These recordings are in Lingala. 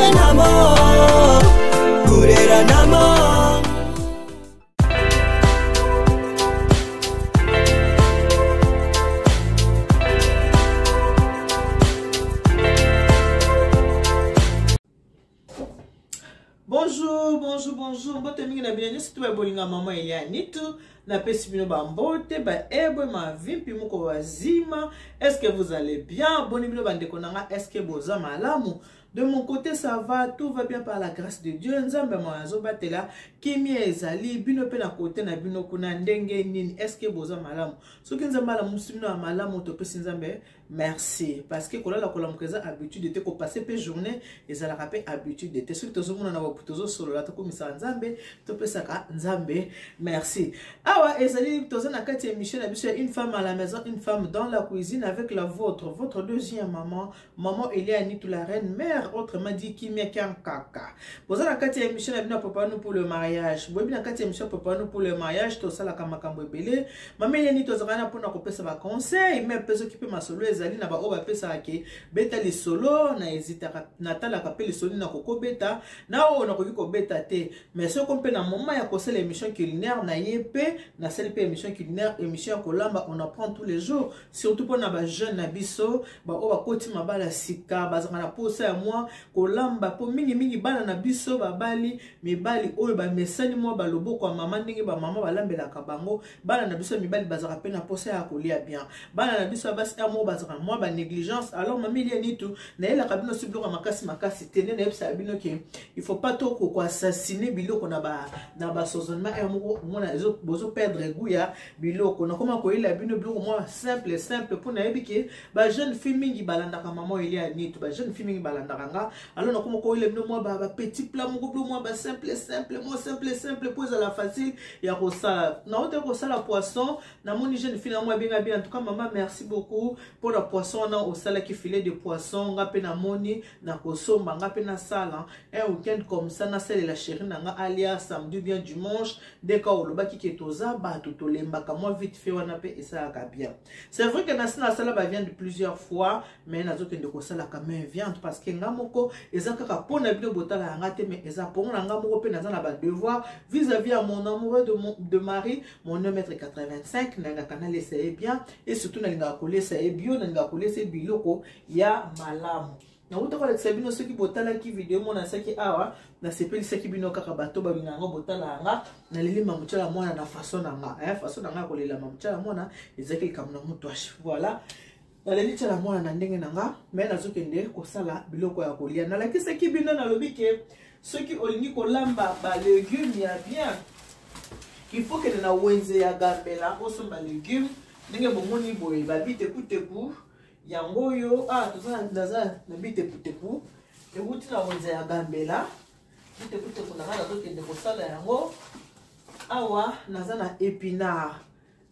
Kureranamo, kureranamo. Bonjour, bonjour, bonjour. Mbote mingi na bino nyonso to bolinga maman Elia Nitu. Napesi bino ba mbote, ba ebwe, ma vimpi moko bazima. Est-ce que vous allez bien? Boni bino bandeko nanga, est-ce que boza malamu? De mon côté, ça va, tout va bien par la grâce de Dieu. Nzambe mwa azobatela kimia ezali bino pe na côté na bino kuna ndenge nini? Est-ce que boza malamu? Soki Nzambe alamusi bino ya malamu, topesi Nzambe merci parce que kolala kolamuka eza habitude te kopase mpe journée ezalaka mpe habitude te soki tozomona na bapu tozosolola tokumisaka nzambe topesaka nzambe merci awa ezali toza na kati ya émission na biso ya une femme à la maison une femme dans la cuisine avec la vôtre votre deuxième maman maman Elia Nitu la reine mère autrement dit Kimia Kiankaka boza na kati ya émission na bino ya papa nous pour le mariage boyebi na kati ya émission papa nous pour le mariage tosalaka makambo ebele Mama Eleni tozalaka na mpona kopesa ba conseil mais mpe soki mpe masolo ezali na baoyo bapesaka ke beta lisolo na ezitaka natalaka mpe lisolo nini nakoki kobeta na oyo nakoki kobeta te mais soko mpe na moment ya kosala émission culinaire na ye mpe nasali mpe émission culinaire émission ya kolamba on apprend tous les jours surtout mpona ba jeune na biso baoyo bakoti mabala sika bazalaka na mposa ya mwa kolamba mpo mingimingi bana na biso babali mibali oyo bamesani mwa baloboko ya mama ndenge bamama balambelaka bango bana na biso ya mibali bazalaka mpe na mposa ya kolia bien bana na biso ya basi ya moko bazalaka mwa banégligence alors mami lia nitu nayelaka bino si biloko ya makasi makasi te nde nayebisaka bino ke il faut pas to koassassine biloko na basaisonnement ba ya moko omona bozo perdre goût ya biloko nakoma koyela bino biloko mwa simple simple mpo nayebi ke bajeune fille mingi balandaka mama elia nitu bajeune fille mingi balandaka nga alors nakoma koyela bino mwa ba petit plat moko bilo mwa ba simple simple mwa simple simple mpo ezala facile ya kosala nauta kosala poisson namoni jeune fille yango abenga bien en tout cas mama merci beaucoup mpo na poisson wana osalaki filet de poisson nga mpe namoni nakosomba nga mpe nasala un week-end comme ça nasalela chéri na nga alia samedi bien dimanche nde ka olobaki ke toza bato tolembaka mwa vite fait wana mpe esalaka bien c'est vrai que nasi nasala baviande plusieurs fois mais nazokende kosala quand même viande parce que nga moko eza kaka mpo na bino botala ya nga te mais eza mpo na nga moko mpe naza na badevoir vis-à-vis ya mon amoureux de, mon, de mari mon 1 mètre 85 nalingaka nalesa ye bien et surtout nalingaka kolesa ye bio nalingaka kolesa ye biloko ya malamu nauta kolakisa bino soki botalaki video mona nasaki awa nasepelisaki bino kaka bato balinga yango botala yanga naleli mamutyala mwana na façon na nga eh, façon na nga ya kolela mamutyala mwana ezalaki likambo na mutwashi voilà naleli tyala mwana na ndenge na nga me nazokende kosala biloko ya kolia nalakisaki bino nalobi ke soki olingi kolamba balegume ya bien il faut kende na wenze ya gambela osomba legume ndenge bomoni boye babitekuteku yango oyo ah, toza naza na bitekuteku ewuti na wenze ya gambela bitekuteku na ngai nazokende kosala yango awa naza na epinard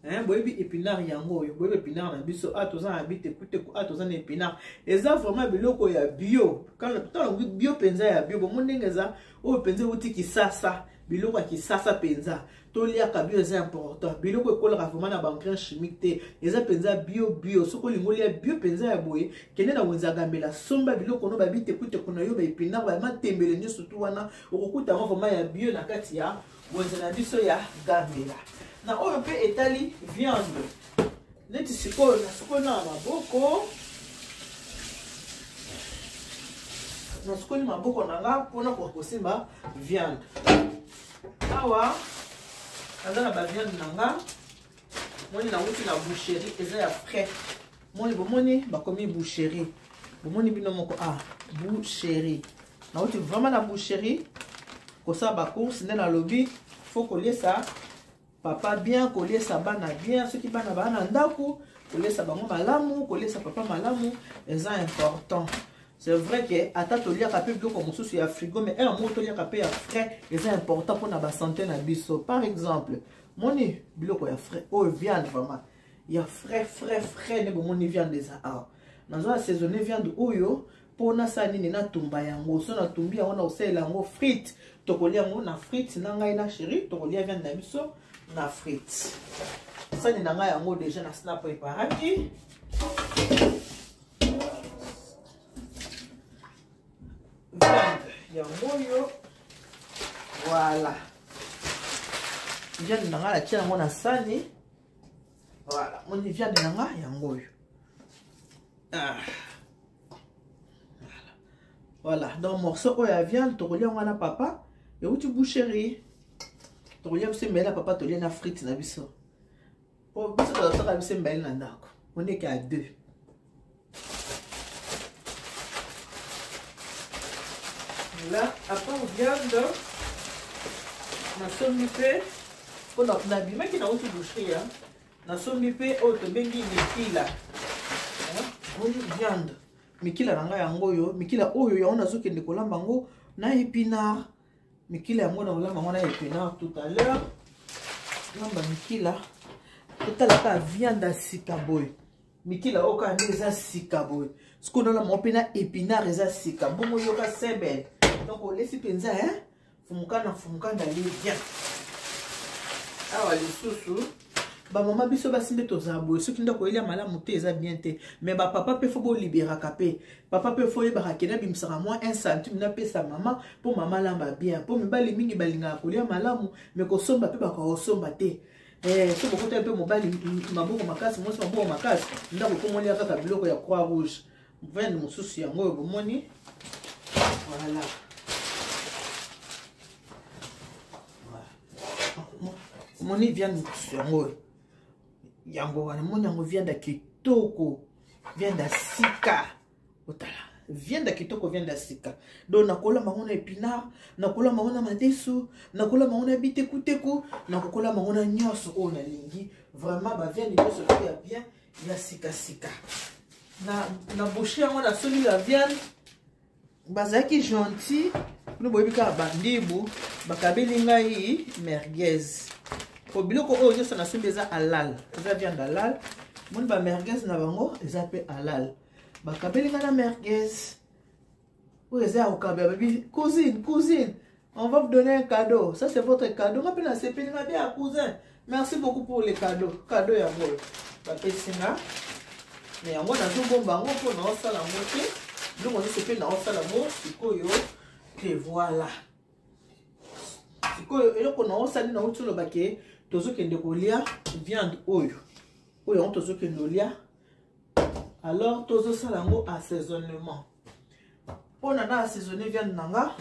Hein, boyebi épinard yango oyo boyebi épinard na biso a ah, toza na bitekuteku a ah, toza na épinard eza vraiment biloko ya bio ntango bio mpenza ya bio bomoni ndenge eza oyo mpenza euti kisasa biloko ya kisasa mpenza toliaka bio eza important biloko ekolaka vraiment na baengrais chimique te eza mpenza bio bio soki olingi olia bio mpenza ya boye kende na wenze ya gambela somba biloko no babitekuteku na yo baepinard bamatembele nyonso tu wana okokuta yango vraiment ya bio na kati ya wenze na biso ya gambela na oyo mpe etali viande neti sikoyo nasukoli na maboko nasukoli maboko na nga mpona kosimba viande awa naza na baviande na nga moni nauti na boucherie eza ya frais moni bomoni bakomi boucherie bomoni bino moko ah boucherie nauti vraiment na boucherie kosala bacourse nde nalobi fo koliesa papa bien koliesa bana bien soki bana baa na ndako koliesa bango malamu koliesa papa malamu eza important c'est vrai que ata toliaka mpe biloko mosusu ya frigo mais heure moko toliaka mpe ya frais eza important mpona basante na biso par exemple moni biloko ya frais oyo viande vraiment ya frais frais frais nde bomoni viande eza awa nazo assaisonne viande oyo mpo nasala nini natumba yango so natumbi yango nakosalela yango frite tokolia yango na frite na ngai na chéri tokolia viande na biso na frite sani na ngai yango deja nasi na preparaki viande. yango oyo. Voilà, viande na ngai natia yango na sani. Voilà, moni viande na ngai yango oyo. Ah. Voilà, donc morceau oyo ya viande tokolia yango na papa, euti boucherie. Tokolia biso mbele na papa, tolia na frite na biso. Po biso tozalaka biso mbele na ndako. On est qu'à deux. Là, à part viande, nasombi mpe mpo nabimaki nauti boucherie, nasombi mpe oyo tobengi mikila. Moni viande, mikila na ngai yango oyo, mikila oyo yango nazokende kolamba yango na épinard. Mikila yango na kolamba yango na épinard tout à l'heure. Lamba mikila, totalaka viande ya sika boye. Mikila oyo kaka nde eza sika boye, sikoyo nalamba yango mpe na épinard eza sika bongo, yoka sebel. Donc olesi mpenza, hein? Fumuka na fumuka ndali bien. Awa lisusu bamama biso basi nde tozala boye, soki ndako elia malamu te eza bien te. Mais bapapa mpe fo boliberaka mpe, papa mpe fo oyebaka ke nabimisaka mwa 1 centime napesa mama mpo mama alamba bien, mpo mibali mingi balingaka kolia malamu, mais kosomba mpe bakoka kosomba te. So bokotali mpe mobali maboko makasi, mwasi maboko makasi, ndako ekomolia kaka biloko ya Croix Rouge. Vende mosusu yango oyo bomoni. Voilà, omoni viande mosusu yango oyo, yango wana moni yango, viande ya kitoko, viande ya sika. Otala viande ya kitoko, viande ya sika. Donc nakolamba yango na épinard, nakolamba yango na madesu, nakolamba yango na bitekuteku, nakokolamba yango na nyonso oyo nalingi. Vraiment baviande nyonso to ya bien, ya sikasika. Na boucher yango nasombi la viande, bazalaki gentil. Bino boyebi kaka bandibu, bakabeli ngai merguez, po biloko oyo nyonso nasombi eza halal, eza viande halal. Moni bamerguez na bango eza mpe halal. Bakabeli ngai na merguez oyo eza ya kokabela. Babi: "Cousine, cousine, on va vous donner un cadeau, ça c'est votre cadeau." Nga mpe nasepeli nga bien ya cousin, merci beaucoup pour les cadeaux. Cadeau yango oyo bapesi nga, mais yango nazobomba yango mpo naosala yango te. Biloko nyonso mpe naosala yango sikoyo te. Voilà, sikoyo eloko naosali, nauti oloba ke tozokende kolia viande oyo, oyo yango tozokende kolia. Alors tozosala yango assaisonnement. Mpona na assaisonner viande na nga,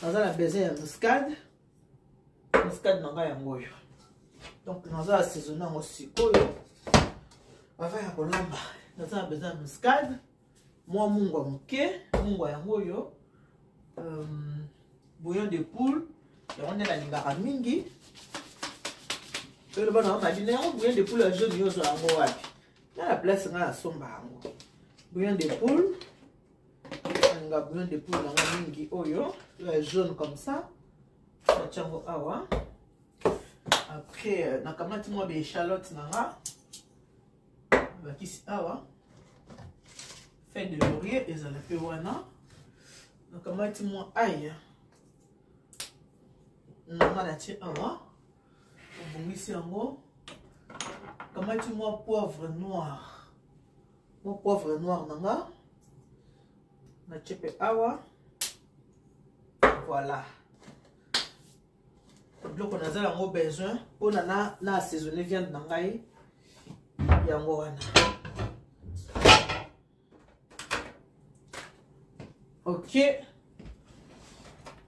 naza na besoin ya muscade. Muscade na ngai yango oyo. Donc naza assaisonner yango sikoyo avant ya kolamba. Naza na besoin ya muscade, mwa mungwa moke, mungwa yango oyo, bouillon de poule, yango nde nalingaka mingi. Oyo bana madina yango, bouillon de poule ya jaune, nyonso yango wapi na place ngai nasomba yango. Bouillon de poule, nalinga bouillon de poule nango mingi, oyo ya jaune comme ça, natia yango awa. Après nakamati mwa baéchalote na nga, bakisi awa, feuille de laurier ezala mpe wana. Nakamati mwa ail nanga, natie awa, obongisi yango. Kamati mwa poivre noir, mwa poivre noir na nga natie mpe awa. Voilà biloko naza yango besoin mpona na assaisonner viande na ngai, yango wana. Ok,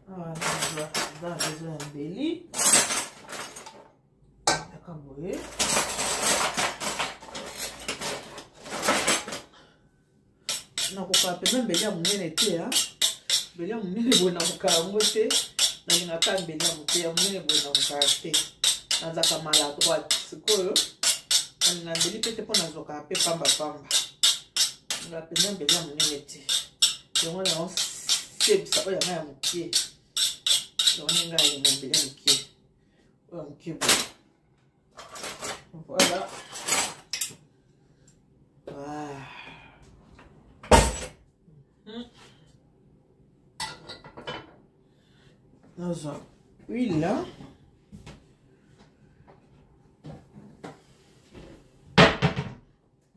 naza besoin ya mbeli yaka boye. Nakokaa mpenza mbeli ya monene te, mbeli ya monene boye nakokaa yango te. Nalingaka mbeli ya moke, ya monene boye nakokaa te, nazalaka maladroite. Sikoyo nalinga mbeli mpe te mpo nazwaka mpe pambapamba. Nalinga mpenza mbeli ya monene te, yango nango sebisa oyo yanga ya moke. Yango ndenge alinga mbeli ya moke, oyo ya moke boye. Voilà. Ah. Nazwa huile,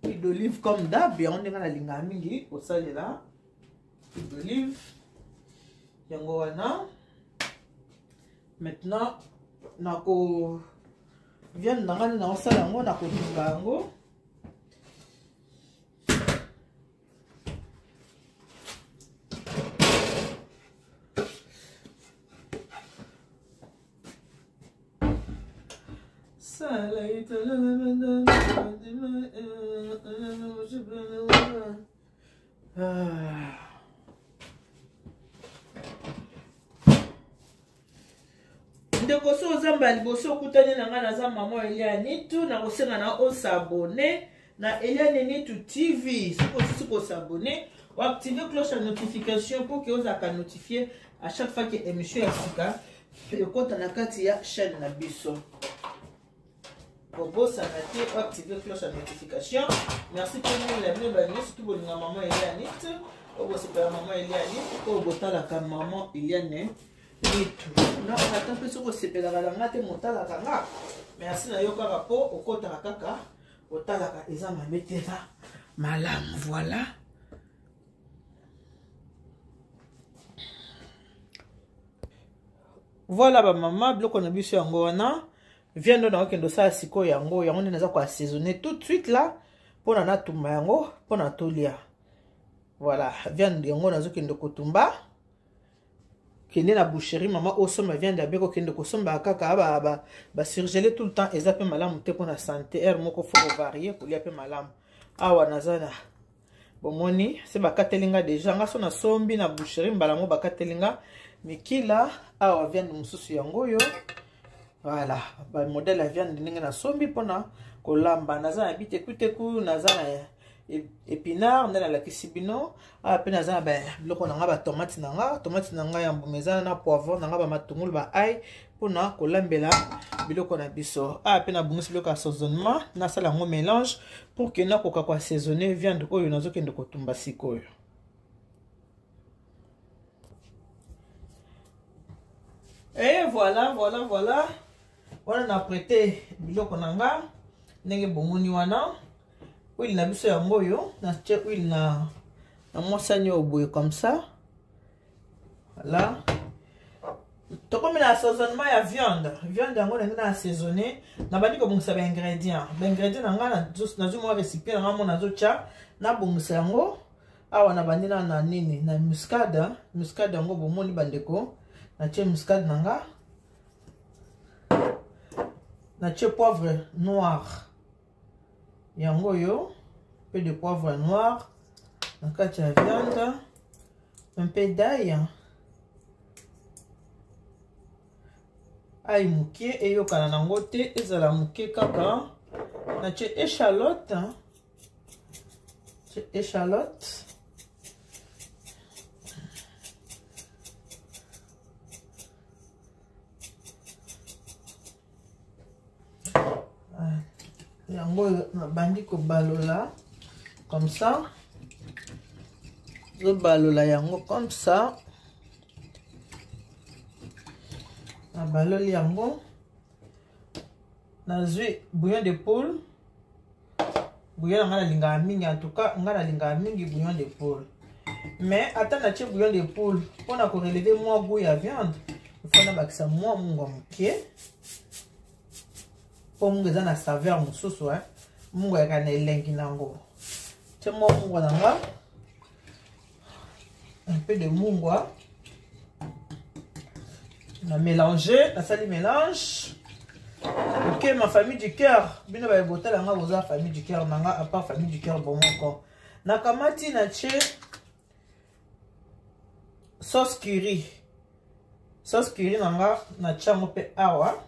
huile d'olive comme d'hab. Yango ndenge nalingaka mingi kosalela huile d'olive. Yango wana. Maintenant, nako viande na ngai naosala yango nakotumba yango. Ndeko so oza mbala liboso okutani na ngai, naza mama Eliane Nitu. Nakosenga na osabone na Eliane Nitu TV. Soki osisi kosabone, oactive cloche ya notification mpo ke ozalaka notifie à chaque fois ke émission ya sika ekota na kati ya chaîne na biso. Kobosana te oactive cloche ya notification. Merci mpe mingi na bino bato nyonso tu bolinga mama Eliane Nitu, oyo bosepela mama Eliane Nitu, oyo botalaka mama Eliane Nitu. Na ata mpe soki osepelaka na nga te, motalaka nga, merci na yo kaka mpo okotaka kaka otalaka, eza mabe te, eza malamu. Voilà. Voilà bamama, biloko na biso yango wana. Viande oyo nakokende osala sikoyo yango, yango nde naza koassaisonner tout de suite là mpona natumba yango mpona tolia. Voilà, viande yango nazokende kotumba. Kende na boucherie, mama, osomba viande ya beko. Kende kosomba kaka basurgelé ba tout le temps, eza mpe malamu te mpona santé. Heure moko faut kovarier kolia mpe malamu. Awa naza na bomoni se bakateli nga déjà. Nga so nasombi na boucherie, mbala ngo bakateli nga mikila. Awa viande mosusu yango oyo. Voilà bamodèle ya viande ndenge nasombi mpona kolamba. Naza na bitekuteku, naza na épinard nde nalakisi bino awa. Mpe naza na biloko na nga, batomate na nga, tomate na nga ya mbuma eza na poivron na nga, bamatungulu, baail mpona kolambela biloko na biso. Awa mpe nabongisi biloko ya assaisonnement, nasala yango mélange pour ke nakoka koassaisonner viande oyo nazokende kotumba sikoyo. Et voilà, voilà, voilà. Wana na prêté biloko na nga ndenge bomoni wana. Huile na biso yango oyo, natie huile na mwasani oyo boye comme ça. Voilà. Tokomi na assaisonnement ya viande. Viande yango ndenge na assaisonné, nabandi kobongisa baingrédient. Baingrédient na nga, nazwi mwa récipient na nga mo nazotya, nabongisa yango. Awa nabandi na nini, na muscade. Muscade yango bomoni bandeko, natie muscade na nga, natie poivre noir yango oyo, peu de poivre noir na kati ya viande, un peu d'ail, ail moke, eyokana nango te, ezala moke kaka. Natie échalote, échalote. Yango oyo nabandi kobalola comme ça, zobalola yango comme ça. Nabaloli yango, nazwi bouillon de poule. Bouillon na ngai nalingaka mingi, en tout cas ngai nalingaka mingi bouillon de poule. Mais ata natie bouillon de poule, mpona korelever mwa goût ya viande, ifo nabakisa mwa mungwa moke, mpo mungwa eza na saveur mosusu. Mungwa yaka na elengi nango. Tie mwa mungwa na nga, un peu de mungwa, na mélange, nasali mélange. Ok, ma famille du cœur, bino baye botala nga, boza famille du cœur na nga, à part famille du cœur bomoko. Nakamati, natie sauce curry. Sauce curry na nga natie yango mpe awa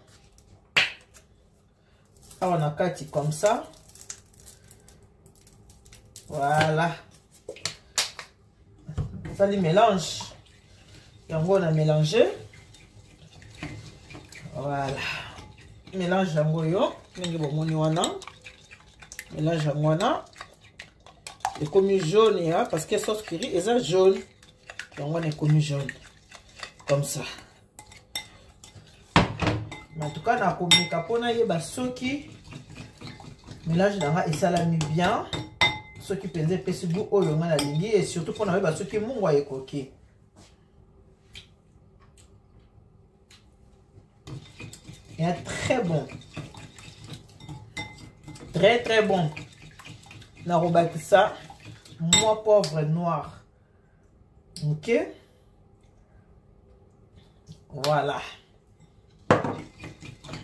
awa na kati comme ça. Voilà, nasali mélange yango, na mélange. Voilà, mélange yango oyo ndenge bomoni wana. Mélange yango wana ekomi jaune ya, parce que sauce curry eza jaune. Yango wana ekomi jaune comme ça. Mais en tout cas nakomeka mpona yeba soki mélange na nga esalami bien, soki mpenza epesi goût oyo nga nalingi, et surtout mpona koyeba soki mungwa ekoki. Ya très bon, très très bon. Nakobakisa mwa poivre noir. Ok, voilà,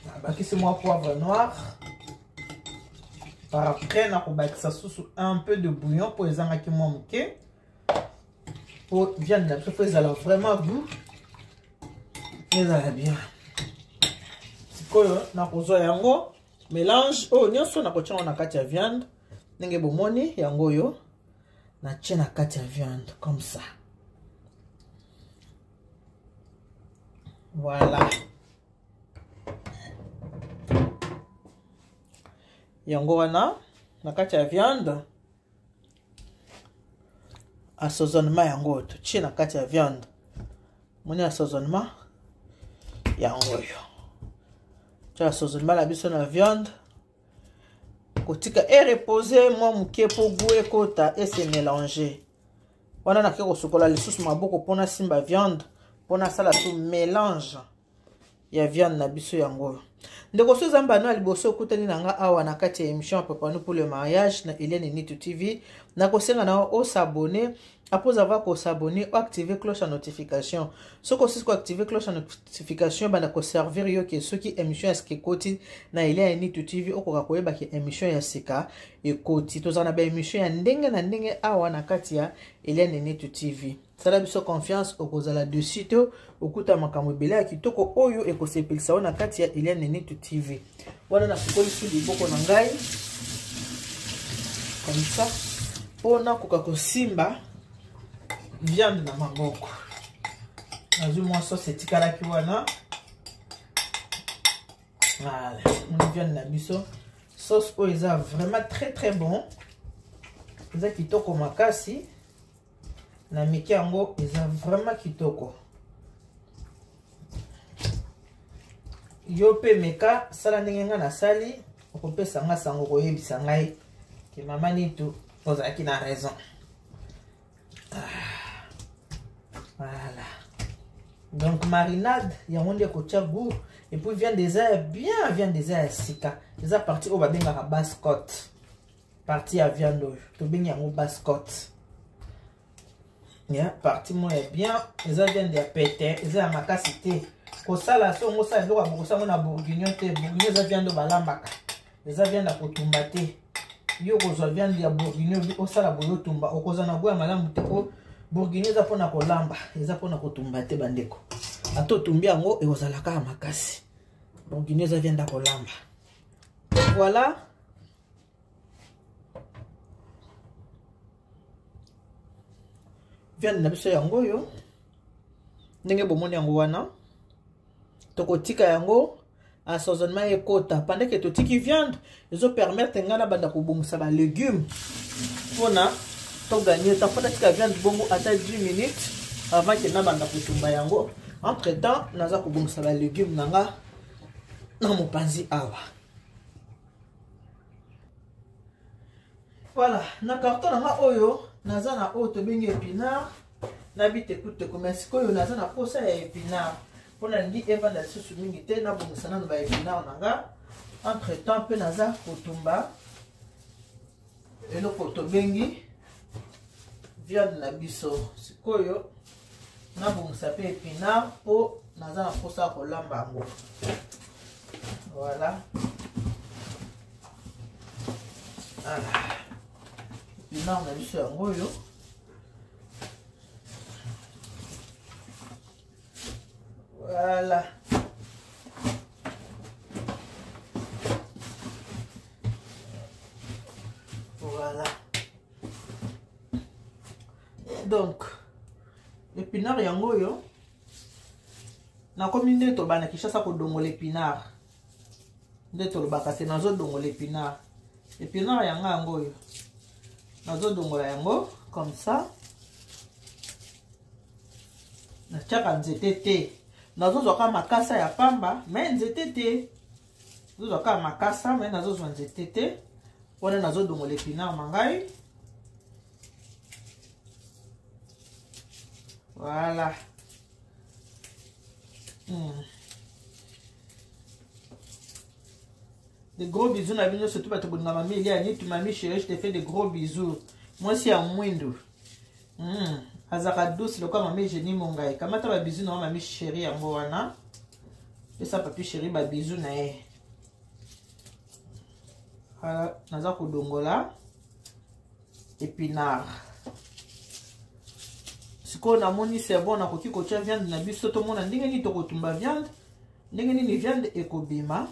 nabakisi mwa poivre noir. Par après nakobakisa susu un peu de bouillon mpo ezangaki mwa moke, po viande na biso fo ezala vraiment goût, ezala bien. Sikoyo nakozwa yango, mélange oyo nyonso, nakotia yango na kati ya viande. Ndenge bomoni yango oyo, natie na kati ya viande comme ça. Voilà, yango wana na kati ya viande. Assaisonnement yango totie na kati ya viande. Moni assaisonnement yango oyo, tia assaisonnement na biso na viande, kotika erepose mwa moke mpo goût ekota, ese mélange wana. Nake kosukola lisusu maboko mpona simba viande, mpona asala tu mélange ya viande na biso. Yango oyo, ndeko, so eza mbano ya liboso okutani na nga awa na kati ya émission ya Préparons pour le mariage na Eliane Nitu TV, nakosenga na yo os'abonner. Après avoir kos'abonner, oactive cloche ya notification. Soki osisi koactive cloche ya notification, banda koservir yo ke soki émission ya sika ekoti na Eliane Nitu TV, okoka koyeba ke émission ya sika ekoti. Tozala na baémission ya ndenge na ndenge awa na kati ya Eliane Nitu TV. Sala biso confiance, okozala dessus te, okuta makambo ebele ya kitoko oyo ekosepelisa yo na kati ya Eliane Nitu TV. Wana nasukolisi liboko na ngai comme ça mpo nakoka kosimba viande na maboko. Nazwi mwa sauce etikalaki wana. Voilà, moni viande na biso, sauce oyo eza vraiment très très bon, eza kitoko makasi. Na miki yango eza vraiment kitoko. Yo mpe meka, sala ndenge ngai nasali, okopesa nga sango, koyebisa ngai ke mama Nitu ozalaki na raison. Ah, voilà, donc marinade yango nde ekotia goût. Et puis viande eza ya bien, viande eza ya sika, eza partie oyo babengaka basse-côte. Partie ya viande oyo tobengi yango basse-côte ya partie moko ya bien. Eza viande ya pete, eza ya makasi te. Kosala so ongo, osala biloko ya bokosango na bourguignon te. Bourguignon eza viande oyo balambaka, eza viande ya kotumba te. Yo kozwa viande ya bourguignon, osala boye, otumba, okozwa na goût ya malamu te, po bourguignon eza mpona kolamba, eza mpona kotumba te. Bandeko, ata otumbi yango, ekozala kaka makasi. Bourguignon eza viande ya kolamba. Voilà, viande na biso yango oyo, ndenge bomoni yango wana. Tokotika yango assaisonnement ekota. Pendant ke totiki viande, ezopermettre ngai na banda kobongisa balégume mpona togagner temps. Mpo natika viande bongo ata 10 minutes avant ke nabanda kotumba yango. Entre temps naza kobongisa balégume na nga na mopanzi awa. Voilà, na carton na nga oyo, naza na oyo tobengi épinard na bitekuteku. Mais sikoyo naza na posa ya épinard mpo nalingi evanda lisusu mingi te. Nabongisa nano baépinard na nga. Entre temps mpe naza kotumba eloko tobengi viande na biso. Sikoyo nabongisa mpe épinard mpo naza na mposa ya kolamba yango. Voilà, épinard na biso yango oyo. Voilà, voilà, donc épinard yango oyo. Nakomi nde tobanda Kinshasa kodongola épinard, nde tolobaka te nazodongola épinard. Épinard yango, yango oyo, nazodongola yango comme ça. Natiaka nzete te, nazozwa kaka makasa ya pamba, mais nzete te. Nazozwa kaka makasa, mais nazozwa nzete te. Wana nazodongola épinard na ngai. Voilà. De gros bisous na bino surtout bato bolinga mami Elia Nitu, mami chérie, je te fais de gros bisous. Mwasi ya mwindu. Azaka douce lokola mami Jenny Mongai. Kamata ba bisous na mami chérie yango wana. Pesa papi chérie ba bisous na ye. Voilà, naza kodongola épinard. Sikoyo namoni c'est bon, nakoki kotia viande na biso, tomona ndenge nini tokotumba viande, ndenge nini viande ekobima.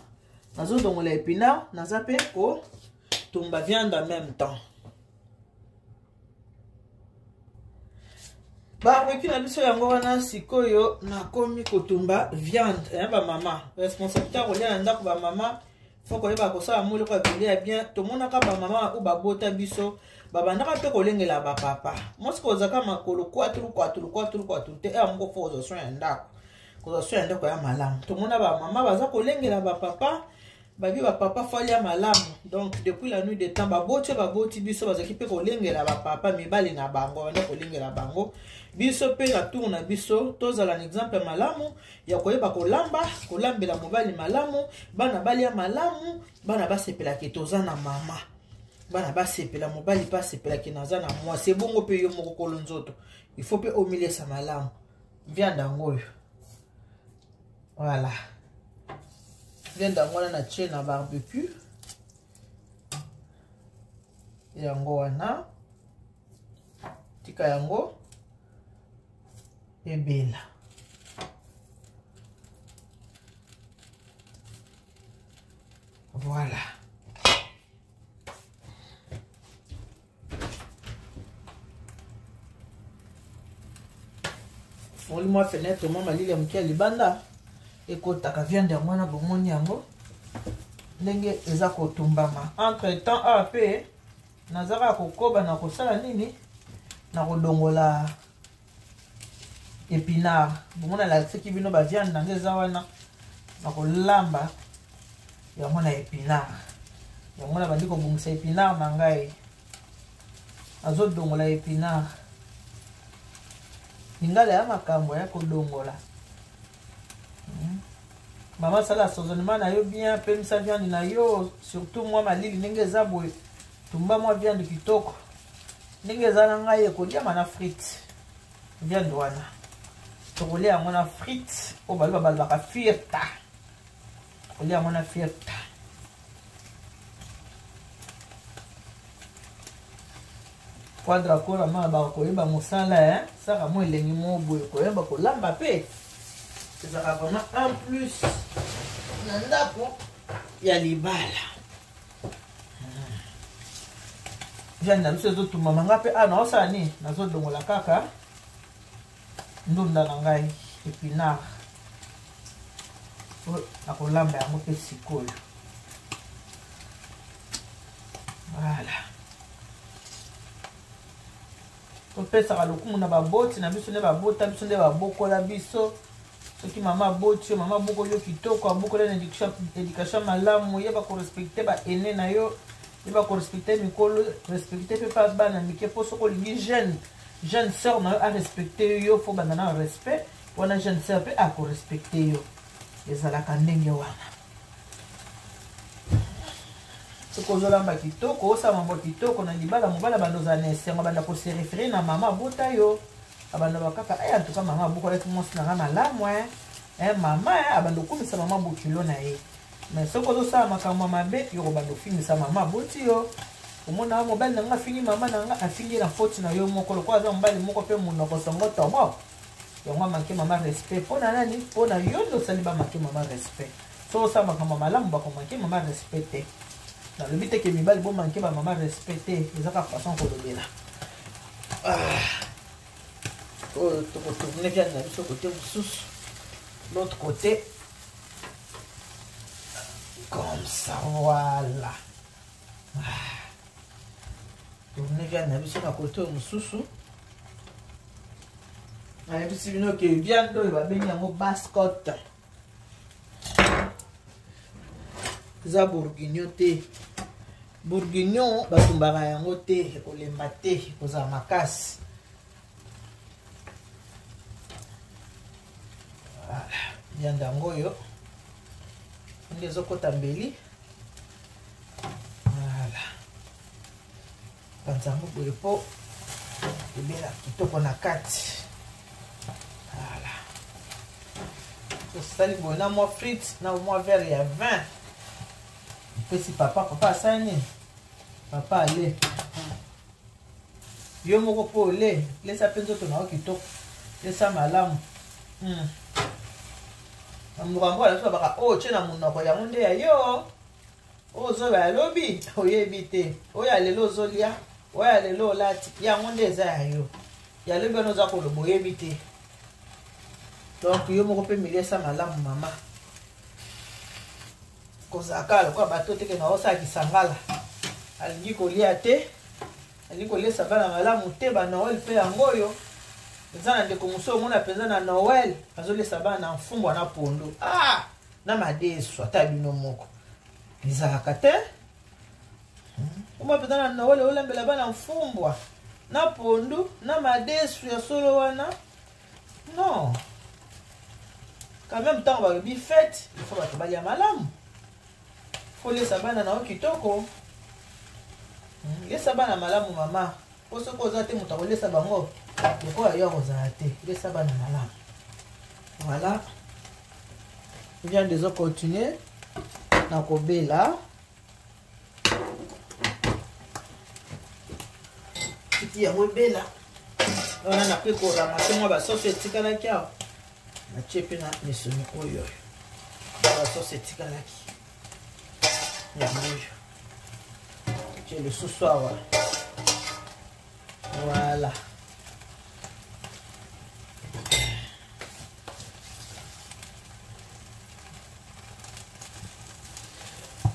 Nazodongola épinard, naza pe kotumba viande en même temps. Barbecue na biso yango wana. Sikoyo nakomi kotumba viande, hein, ba mama responsabilité ya kolia na ndako, ba mama faut koyeba kosala moloko ya kolia bien. Tomonaka bamama oyo babota biso babandaka mpe kolengela bapapa. Mwasi kozalaka makolo kwatulu kwatulu kwatulu kwatulu te, eya moko faut kozwa soin ya ndako, kozwa soin ya ndako ya malamu. Tomona bamama baza kolengela bapapa, babi bapapa faut alia malamu. Donc depuis la nuit de temps, baboti oyo baboti biso bazalaki mpe kolengela bapapa mibali na bango, banda kolengela bango. Biso mpe na tour na biso tozala na exemple ya malamu ya koyeba kolamba, kolambela mobali malamu, bana balia malamu, bana basepelaki toza na mama, bana basepela, mobali mpe asepelaki naza na mwasi. Ebongo mpe yo moko kolo nzoto, il faut mpe omilesa malamu. Viande yango oyo, voilà, viande yango wana natie na barbecue yango wana, tika yango ebela. Voilà. Fongoli mwa fenêtre, mwa malili ya moke ya libanda ekotaka. Viande yango wana, bomoni yango ndenge eza kotumbama. Entre temps awa mpe nazaka kokoba na kosala nini? Na kodongola épinard. Bomona, alakisaki bino baviande nango eza wana, na kolamba yango na épinard yango. Na bandi kobongisa épinard na ngai, azodongola épinard. Lingala ya makambo ya kodongola. Mama, sala assaisonnement na yo bien, pemisa viande na yo, surtout mwa malili ndenge eza boye, tumba mwa viande kitoko ndenge eza na ngai, ekoliama na frite. Viande wana tokolia yango na frite oyo baloba balobaka firta, tokolia yango na firta. Quadra kola ma baka koyeba mosala, eh? Saka mwa elengi mo boye, koyeba kolamba mpe ezalaka vraiment en plus na ndako ya libala. Viande na biso ezotumbama, nga mpe awa naosala nini? Nazodongola kaka ndunda na ngai, épinard, nakolamba yango mpe sikoyo. Voilà, topesaka lokumu na baboti na biso nde babota biso, nde babokola biso. Soki mama aboti yo, mama abokoli yo kitoko, abokoli na éducation malamu, yeba korespecter baaînés na yo, yeba korespecter mikolo, respecte mpe pa bana mike. Mpo soki olingi jeune sœur na yo arespecter yo, faut banda na respect wana, jeune sœur mpe akorespecter yo. Ezalaka ndenge wana. Soki ozolamba kitoko, osala mambo kitoko na libala, mobala banda ozala na esengo, banda kose référer na mama abota yo, abanda bakaka e en tout cas mama abokolaki mwasi na nga malamu, e mama abanda okumisa mama bokilo na ye. Mais soki ozosala makambo ya mabe, yo kobanda ofingisa mama aboti yo, omona mobali na nga afingi mama na nga, afingi na faute na yo moko. Lokola aza mobali moko mpe monoko songo tomo, yango amanquer mama respect. Mpo na nani? Mpo na yo nde osali bamanquer mama respect. So osala makambo ya malamu, bakomanquer mama respect te. Nalobi te ke mibali bomanquer bamama respect te, eza kaka façon kolobela. Oyo tokotourner viande na biso côté mosusu, l'autre côté, comme ça. Voilà, tourner viande na biso na côté oyo mosusu. Nayebisi bino ke viande oyo babengi yango basse-côte, eza bourguignon te. Bourguignon batumbaka yango te, ekolemba te, ekozala makasi. Voilà, viande yango oyo nde ezokɔta mbeli. Panza yango boye mpo ebela kitoko na kati. Voilà. Tosali boye na mwa frite na mwa verre ya vin. Epesi papa, papa asali nini? Papa ale. Yo moko mpo ole, lesa mpe nzoto na yo kitoko. Lesa malamu. Na monoko yango balasu babaka oyo oh, otye na monoko yango nde ya yo. Oyo ozoba ya lobi oyebi te. Oyo ya lelo ozolia, oyo ya lelo olati, yango nde eza ya yo. Ya lobi wana oza koloba oyebi te. Donc yo moko mpe miliesa malamu mama. Kozala kaka lokola bato teke na osala kisangala. Alingi kolia te, alingi kolesa bana malamu te, ba Noël mpe yango oyo. Eza na ndeko mosusu omona mpenza na Noël azolesa bana na mfumbwa na pondu. Ah! Na madesu ata bino moko. Ezalaka te. Omona mpenza na Noël olambela bana mfumbwa na pondu na madesu ya solo wana. Non. Quand même ntango balobi fête, il faut bato balia malamu. Faut lesa bana na yo kitoko. Lesa bana malamu mama. Po soki oza te moto akolesa bango lokola yo akozala te. Lesa bana malamu. Voilà. Viande ezo continuer na kobela. Tiki yango ebela. Wana nakoki koramase mwa basoso etikalaki awa. Natie mpe na misuni oyo. Basoso etikalaki. Yango oyo. Natie lisusu awa. Voilà.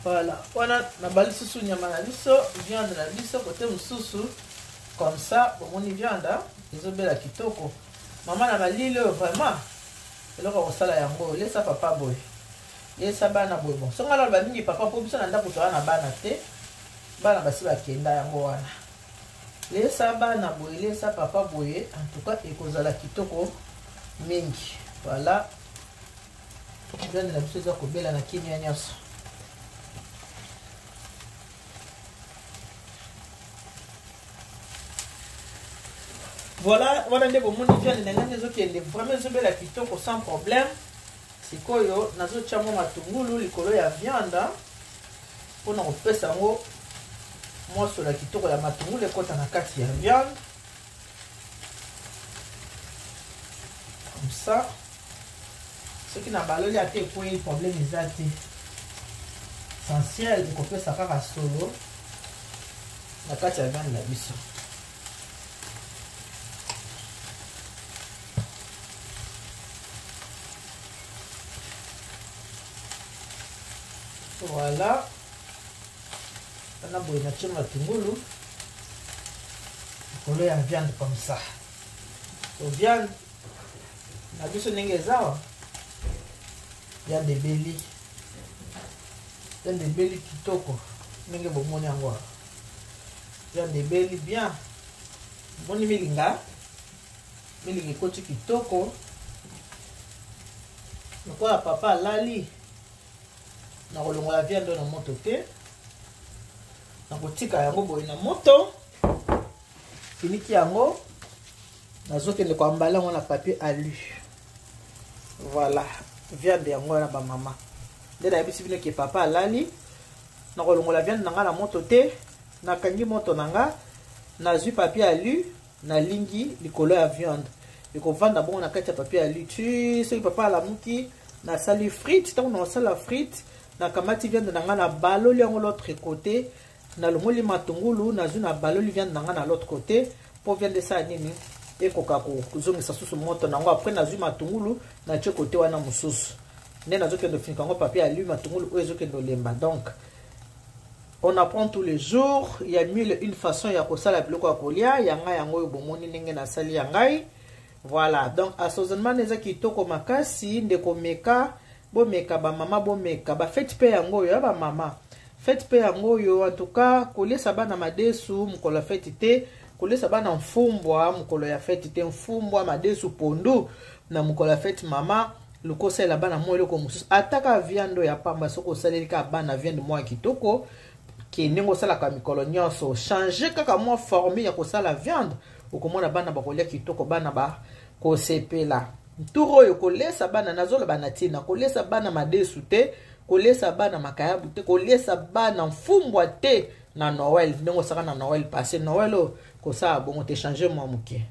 Voilà, wana nabali susu nyama na biso, viande na biso kote mosusu comme ça, bomoni viande ezobela kitoko. Mama na malili oyo vraiment eloko ya kosala yango, lesa papa boye, lesa bana boye. Bon, songa naloba mingi papa po biso na ndako toza na bana te, bana basi bakenda yango wana. Lesa bana boye, lesa papa boye, en tout cas ekozala kitoko mingi. Voilà. Viande na biso eza kobela na kimia nyonso. Voilà, wana nde bomoni viande na ngai ezokende vraiment ezobela kitoko sans problème. Sikoyo nazotia mwa matungulu likolo ya viande mpona kopesa yango mwa solo ya kitoko ya matungulu ekota na kati ya viande. Comme ça. Soki na baloli ata ekwei problème eza te. Essentiel ekopesa kaka solo na kati ya viande na biso. Voilà. Wana boye natie matungulu likolo ya viande comme ça. So viande na biso ndenge eza awa, viande ebeli, viande ebeli kitoko ndenge bomoni yango awa. Viande ebeli bien, bomoni milinga, milinga ekoti kitoko lokola papa alali. Nakolongola viande na moto te, nakotika yango boye na moto, finiki yango, nazokende koambala yango na papier alu. Voilà, viande yango wana ba mama. Nde nayebisi bino ke papa alali, nakolongola viande na nga na moto te, nakangi moto na nga, nazwi papier alu, nalingi likolo ya viande. Ekovanda bongo na kati ya papier alu. Tu soki papa alamuki, nasali frite, ntango nasala frite, nakamati viande na nga na baloli yango l'autre côté, nalongoli matungulu, nazwi na baloli viande na nga na l'autre côté, po viande esala nini? Ekoka kozongisa susu moto nango. Après nazwi matungulu, natie côté wana mosusu. Nde nazokende kofinika yango papier alu, matungulu oyo ezokende olemba. Donc on apprend tous les jours, il y a mille une façon ya kosala biloko ya kolia, ya ngai yango oyo bomoni ndenge nasali ya ngai. Voilà, donc assaisonnement eza kitoko makasi, ndeko meka, bomeka ba mama, bomeka ba fête pe yango oyo ya ba mama. Fête pe yango oyo, en tout cas kolesa bana madesu mokolo ya fête te, kolesa bana mfumbwa mokolo ya fête te, mfumbwa madesu pondu na mokolo ya fête mama. Lukosalela bana mwa eloko mosusu, ata ka viande ya pamba, soki osaleli ka bana viande mwa kitoko. Ke ndenge osalaka mikolo nyonso, change kaka mwa formule ya kosala viande, okomona bana bakolia kitoko, bana bakosepela. Tour oyo kolesa bana, nazoloba na ntina kolesa bana madesu te, kolesa bana makayabu te, kolesa bana mfumbwa te na Noël, ndenge osaka na Noël passé. Noël oyo kosala bongo te, change mwa moke.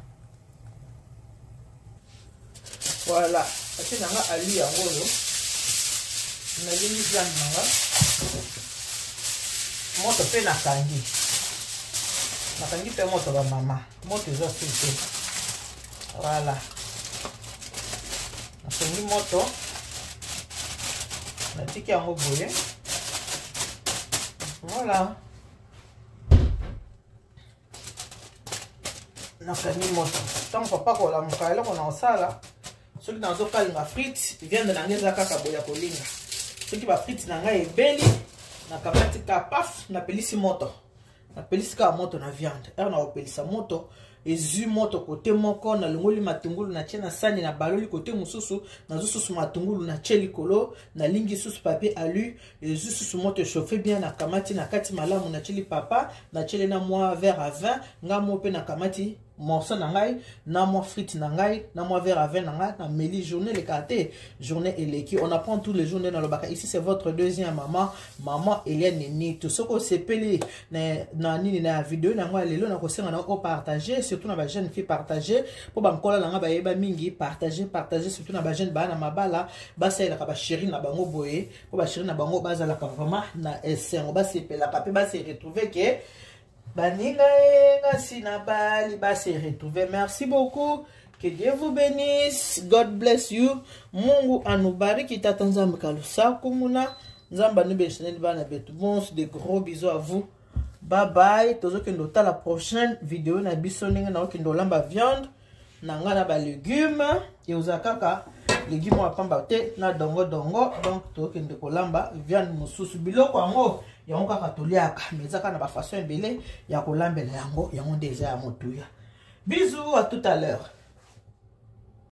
Voilà, atie na nga alu yango oyo, nalingi viande na nga, moto mpe nakangi, nakangi mpe moto bamama, moto eza su te. Voilà, nakangi moto, natiki yango boye. Voilà, nakangi moto. Ntango papa kolamuka, eloko na kosala, soki nazokalinga frite, viande na ngai eza kaka boye ya kolinga. Soki bafrite na ngai ebeli, nakamati ka paf, napelisi moto, napelisi kaka moto na viande. Ere na kopelisa moto, ezwi moto kote moko, nalongoli matungulu, natie na sani, na baloli kote mosusu, nazwi susu matungulu, natie likolo, nalingi susu papier alu, ezwi susu moto, echauffe bien, nakamati na kati malamu, natieli papa, natieli na mwa verre à vin. Nga mo mpe nakamati morceau na ngai na mwa frite na ngai na mwa verre à vin na ngai, nameli. Journée elekaka te, journée eleki. On apprend tous les jours, nde nalobaka. Ici c'est votre deuxième maman, maman Eliane Nito. Soki osepeli na nini na video na yango ya lelo, nakosenga na opartage, surtout na bajeune fille, partage mpo bankola na ngai bayeba mingi. Partage, partage, surtout na bajeune baya na mabala, basalelaka bachéri na bango boye, mpo bachéri na bango bazalaka vraiment na esengo, basepelaka mpe base retrouve ke baninga ye ngasi na bali base retrouve. Merci beaucoup, que Dieu vous bénisse, God bless you, Mungu anubariki, tata Nzambe kalusaku muna Nzambe anubenishaneli bana betu bonso. De gros bisous à vous, bye bye. Tozokende otala prochaine video na biso, ndenge naokende olamba viande na ngai na balégume. Ekozala kaka légume oyo apamba te na dongo dongo. Donc tokende kolamba viande mosusu. Biloko yango yango kaka toliaka, mais eza kaka na bafaçon ebele ya kolambela yango. Yango nde eza ya motuya. Bisous, à tout à l'heure.